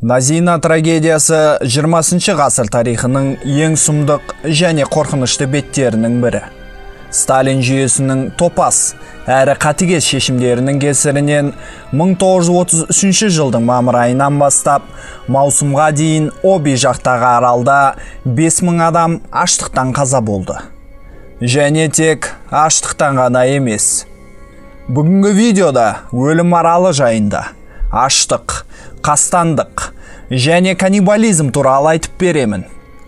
Назино трагедиясы 20 ғасыр тарихының ең сұмдық және қорқынышты беттерінің бірі. Сталин жүйесінің топас әрі қатыгез шешімдерінің кесірінен 1933 жылдың мамыр айынан бастап маусымға дейін Оби жақтағы аралда 5000 адам аштықтан қаза болды. Және тек аштықтан ғана емес. Бүгінгі видеода өлім аралы жайында, аштық, қастандық және каннибализм туралы айтып беремін.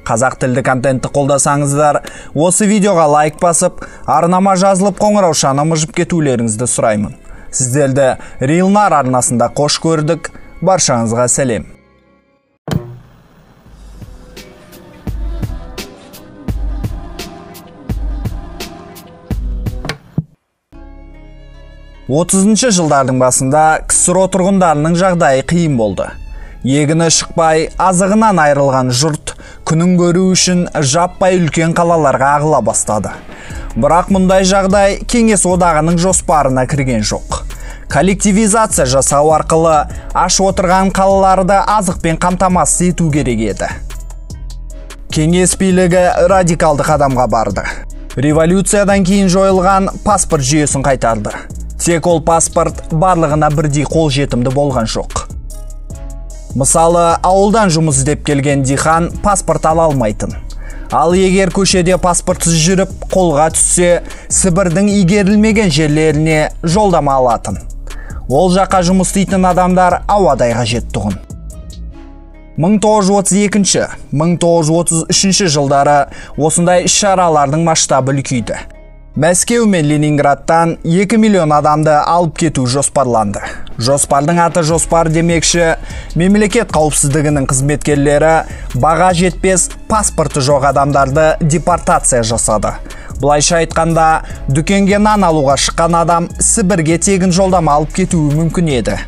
Қазақ тілді контентті қолдасаңыздар, осы видеоға лайк басып, арнама жазылып қоңыраушаны мыжып кетулеріңізді сұраймын. Сіздерді Рилнар арнасында қош көрдік. Баршаңызға сәлем. Отызыншы жылдардың басында КСРО тұрғындарының жағдайы қиын болды. Егіні шықпай, азығынан айырылған жұрт күнін көру үшін жаппай үлкен қалаларға ағыла бастады. Бірақ мұндай жағдай Кеңес одағының жоспарына кірген жоқ. Коллективизация жасау арқылы аш отырған қалаларды азықпен қамтамасыз ету керек еді. Кеңес билігі радикалды қадамға барды. Революциядан кейін жойылған паспорт жүйесін қайтарды. Тек ол паспорт барлығына бірдей қол жетімді болған жоқ. Мысалы, ауылдан жұмыс іздеп келген дихан паспорт ала алмайтын. Ал егер көшеде паспортсыз жүріп, қолға түссе, Сібірдің игерілмеген жерлеріне жолдама алатын. Ол жаққа жұмыс істейтін адамдар ауадай қажет тұғын. 1932-1933 жылдары осындай іс-шаралардың масштабы үлкейді. Мәскеу мен Ленинградтан 2 миллион адамды алып кету жоспарланды. Жоспардың аты жоспар демекші, мемлекет қауіпсіздігінің қызметкерлері баға жетпес паспорты жоқ адамдарды депортация жасады. Былайша айтқанда, дүкенге нан алуға шыққан адам Сібірге тегін жолдама алып кетуі мүмкін еді.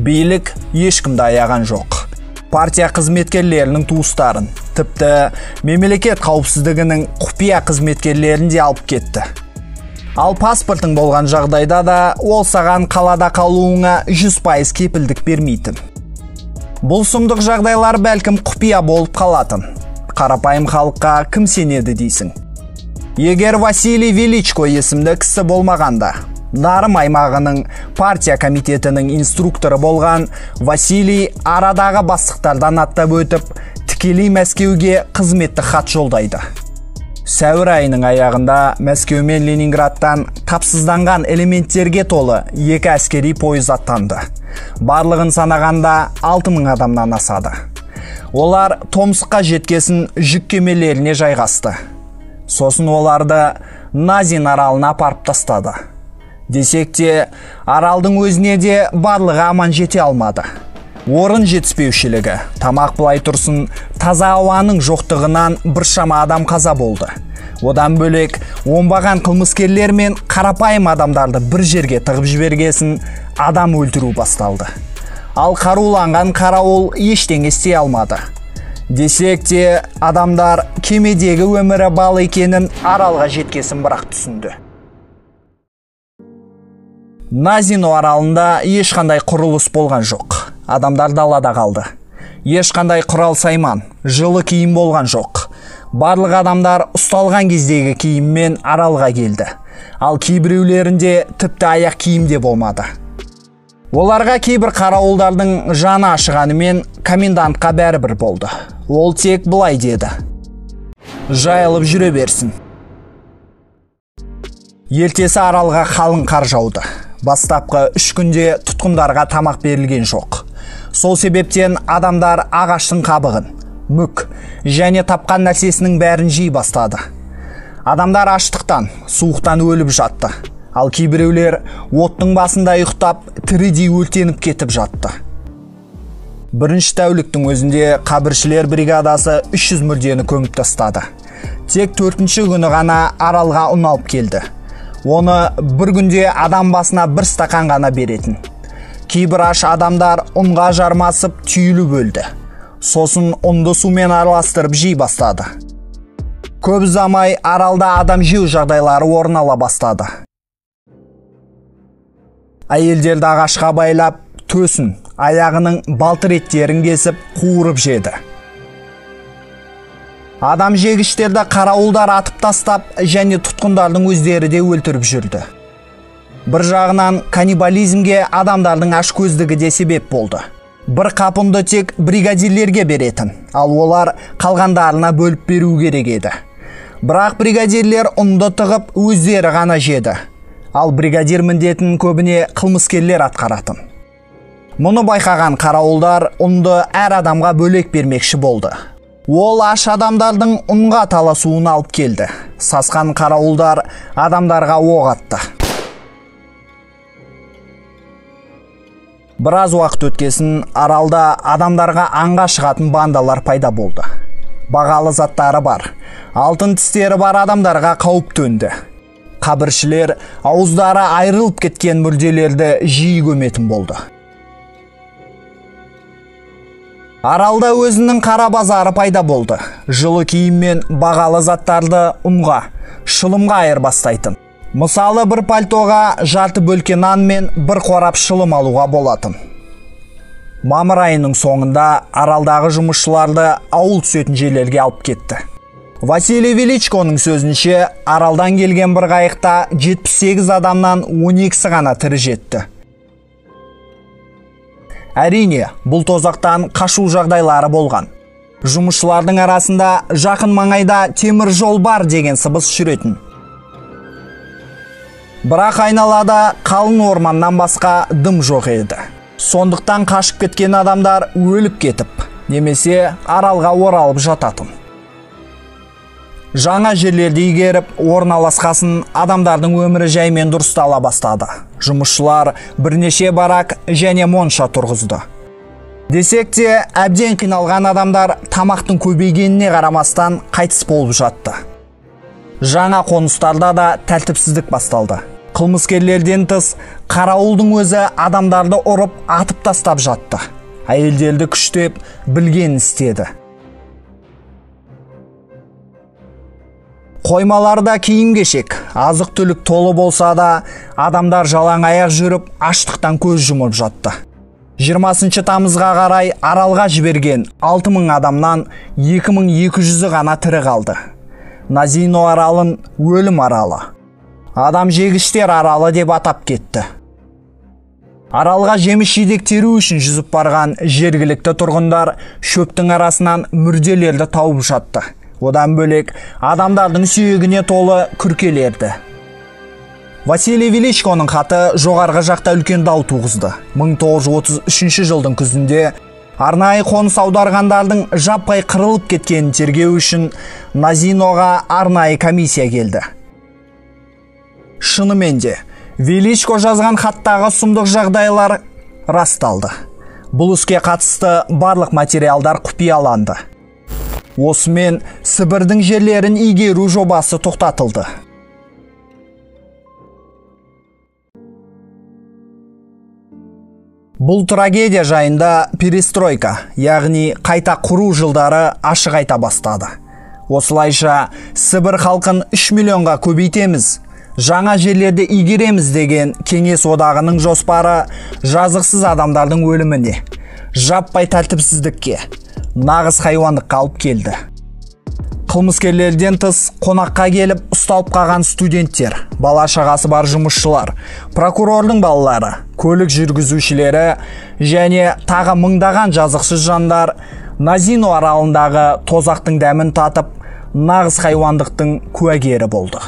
Билік ешкімді аяған жоқ. Партия қызметкерлерінің туыстарын, тіпті мемлекет қауіпсіздігінің құпия қызметкерлерін де алып кетті. Ал паспортың болған жағдайда да ол саған қалада қалуыңа 100% кепілдік бермейтін. Бұл сұмдық жағдайлар бәлкім құпия болып қалатын. Қарапайым халыққа кім сенеді дейсің? Егер Василий Величко есімді кісі болмағанда, Нарым аймағының партия комитетінің инструкторы болған Василий арадағы бастықтардан аттап өтіп, тікелей Мәскеуге қызметтік хат жолдайды. Сәуір айының аяғында Мәскеу мен Ленинградтан тапсызданған элементтерге толы екі әскери пойыз аттанды. Барлығын санағанда 6000 адамнан асады. Олар Томсққа жеткесін жүк кемелеріне жайғасты. Сосын оларды Назин аралына апарып тастады. Десек те, аралдың өзіне де барлығы аман жете алмады. Орын жетіспеушілігі, тамақ былай тұрсын, таза ауаның жоқтығынан біршама адам қаза болды. Одан бөлек, оңбаған қылмыскерлер мен қарапайым адамдарды бір жерге тығып жібергесін, адам өлтіру басталды. Ал қаруланған қарауыл ештеңе істей алмады. Десек те, адамдар кемедегі өмірі бал екенін аралға жеткесін бірақ түсінді. Назино аралында ешқандай құрылыс болған жоқ. Адамдар далада қалды. Ешқандай құрал сайман, жылы киім болған жоқ. Барлық адамдар ұсталған кездегі киіммен аралға келді. Ал кейбіреулерінде тіпті аяқ киім де болмады. Оларға кейбір қарауылдардың жаны ашығанымен комендантқа бәрібір болды. Ол тек былай деді: жайылып жүре берсін. Ертесі аралға қалың қар жауды. Бастапқы 3 күнде тұтқындарға тамақ берілген жоқ. Сол себептен адамдар ағаштың қабығын, мүк және тапқан нәрсесінің бәрін жей бастады. Адамдар аштықтан, суықтан өліп жатты. Ал кейбіреулер оттың басында ұйықтап, тірідей өртеніп кетіп жатты. Бірінші тәуліктің өзінде қабіршілер бригадасы 300 мүрдені көміп тастады. Тек 4-ші күні ғана аралға ұн алып келді. Оны бір күнде адам басына бір стақан ғана беретін. Кейбір аш адамдар ұнға жармасып түйіліп өлді. Сосын ұнды сумен араластырып жей бастады. Көп ұзамай аралда адам жеу жағдайлары орын ала бастады. Әйелдерді ағашқа байлап, төсін, аяғының балтыр еттерін кесіп қуырып жеді. Адам жегіштерді қарауылдар атып тастап, және тұтқындардың өздері де өлтіріп жүрді. Бір жағынан каннибализмге адамдардың ашкөздігі де себеп болды. Бір қап ұнды тек бригадирлерге беретін, ал олар қалғандарына бөліп беру керек еді. Бірақ бригадирлер ұнды тығып өздері ғана жеді. Ал бригадир міндетін көбіне қылмыскерлер атқаратын. Мұны байқаған қарауылдар ұнды әр адамға бөлек бермекші болды. Ол аш адамдардың ұнға таласуын алып келді. Сасқан қарауылдар адамдарға оқ атты. Біраз уақыт өткесін аралда адамдарға аңға шығатын бандалар пайда болды. Бағалы заттары бар, алтын тістері бар адамдарға қауіп төнді. Қабіршілер ауыздары айырылып кеткен мүрделерді жиі көметін болды. Аралда өзінің қара базары пайда болды. Жылы киім мен бағалы заттарды ұнға, шылымға айырбастайтын. Мысалы, бір пальтоға жарты бөлке нан мен бір қорап шылым алуға болатын. Мамыр айының соңында аралдағы жұмысшыларды ауыл түсетін жерлерге алып кетті. Василий Величконың сөзінше, аралдан келген бір қайықта 78 адамнан 12-сі ғана тірі жетті. Әрине, бұл тозақтан қашу жағдайлары болған. Жұмысшылардың арасында жақын маңайда темір жол бар деген сыбыс жүретін. Бірақ айналада қалың орманнан басқа дым жоқ еді. Сондықтан қашып кеткен адамдар өліп кетіп, немесе аралға оралып жататын. Жаңа жерлерді игеріп, орналасқасын адамдардың өмірі жаймен дұрыстала бастады. Жұмысшылар бірнеше барак және монша тұрғызды. Десек те, әбден қиналған адамдар тамақтың көбейгеніне қарамастан қайтыс болып жатты. Жаңа қоныстарда да тәртіпсіздік басталды. Қылмыскерлерден тыс қарауылдың өзі адамдарды ұрып, атып тастап жатты. Әйелдерді күштеп, білгенін істеді. Қоймаларда киім-кешек, азық-түлік толы болса да, адамдар жалаң аяқ жүріп, аштықтан көз жұмып жатты. 20 тамызға қарай аралға жіберген 6000 адамнан 2200-і ғана тірі қалды. Назино аралын өлім аралы, адам жегіштер аралы деп атап кетті. Аралға жеміс-жидек теру үшін жүзіп барған жергілікті тұрғындар шөптің арасынан мүрделерді тауып жатты. Одан бөлек адамдардың сүйегіне толы күркелерді. Василий Величконың хаты жоғарғы жақта үлкен дау туғызды. 1933 жылдың күзінде арнайы қоныс аударғандардың жаппай қырылып кеткенін тергеу үшін Назиноға арнайы комиссия келді. Шынымен де, Величко жазған хаттағы сұмдық жағдайлар расталды. Бұл іске қатысты барлық материалдар құпияланды. Осымен Сібірдің жерлерін игеру жобасы тоқтатылды. Бұл трагедия жайында перестройка, яғни қайта құру жылдары ашық айта бастады. Осылайша Сібір халқын 3 миллионға көбейтеміз, жаңа жерлерді игереміз деген Кеңес одағының жоспары жазықсыз адамдардың өліміне, жаппай тәртіпсіздікке, нағыз хайуандыққа алып келді. Қылмыскерлерден тыс қонаққа келіп ұсталып қалған студенттер, бала шағасы бар жұмысшылар, прокурордың балалары, көлік жүргізушілері және тағы мыңдаған жазықсыз жандар Назино аралындағы тозақтың дәмін татып, нағыз хайуандықтың куәгері болды.